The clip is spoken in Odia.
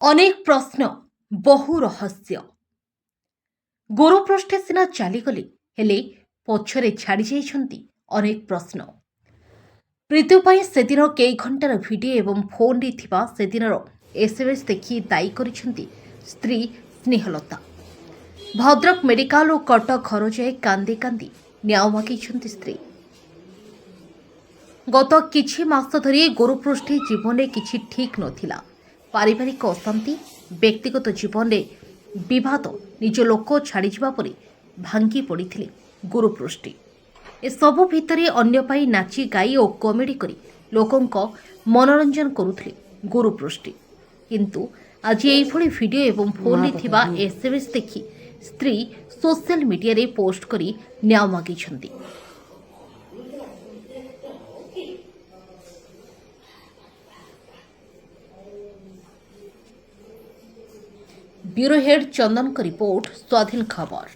ଅନେକ ପ୍ରଶ୍ନ, ବହୁ ରହସ୍ୟ। ଗୁରୁପୃଷ୍ଠେ ସିନା ଚାଲିଗଲେ, ହେଲେ ପଛରେ ଛାଡ଼ି ଯାଇଛନ୍ତି ଅନେକ ପ୍ରଶ୍ନ। ମୃତ୍ୟୁ ପାଇଁ ସେଦିନ କେଇ ଘଣ୍ଟାର ଭିଡ଼ିଓ ଏବଂ ଫୋନ୍ରେ ଥିବା ସେଦିନର ଏସ୍ଏମ୍ଏସ୍ ଦେଖି ଦାୟୀ କରିଛନ୍ତି ସ୍ତ୍ରୀ ସ୍ନେହଲତା। ଭଦ୍ରକ ମେଡିକାଲ ଓ କଟକ ଘର ଯାଏ କାନ୍ଦି କାନ୍ଦି ନ୍ୟାୟ ମାଗିଛନ୍ତି ସ୍ତ୍ରୀ। ଗତ କିଛି ମାସ ଧରି ଗୁରୁପୃଷ୍ଠେ ଜୀବନରେ କିଛି ଠିକ୍ ନଥିଲା। ପାରିବାରିକ ଅଶାନ୍ତି, ବ୍ୟକ୍ତିଗତ ଜୀବନରେ ବିବାଦ, ନିଜ ଲୋକ ଛାଡ଼ିଯିବା ପରେ ଭାଙ୍ଗି ପଡ଼ିଥିଲେ ଗୁରୁପୃଷ୍ଠେ। ଏସବୁ ଭିତରେ ଅନ୍ୟ ପାଇଁ ନାଚି ଗାଇ ଓ କମେଡି କରି ଲୋକଙ୍କ ମନୋରଞ୍ଜନ କରୁଥିଲେ ଗୁରୁପୃଷ୍ଠେ। କିନ୍ତୁ ଆଜି ଏଇଭଳି ଭିଡ଼ିଓ ଏବଂ ଫୋନ୍ରେ ଥିବା ଏସ୍ଏମ୍ଏସ୍ ଦେଖି ସ୍ତ୍ରୀ ସୋସିଆଲ ମିଡିଆରେ ପୋଷ୍ଟ କରି ନ୍ୟାୟ ମାଗିଛନ୍ତି। ବ୍ୟୁରୋ ହେଡ୍ ଚନ୍ଦନଙ୍କ ରିପୋର୍ଟ, ସ୍ୱାଧୀନ ଖବର।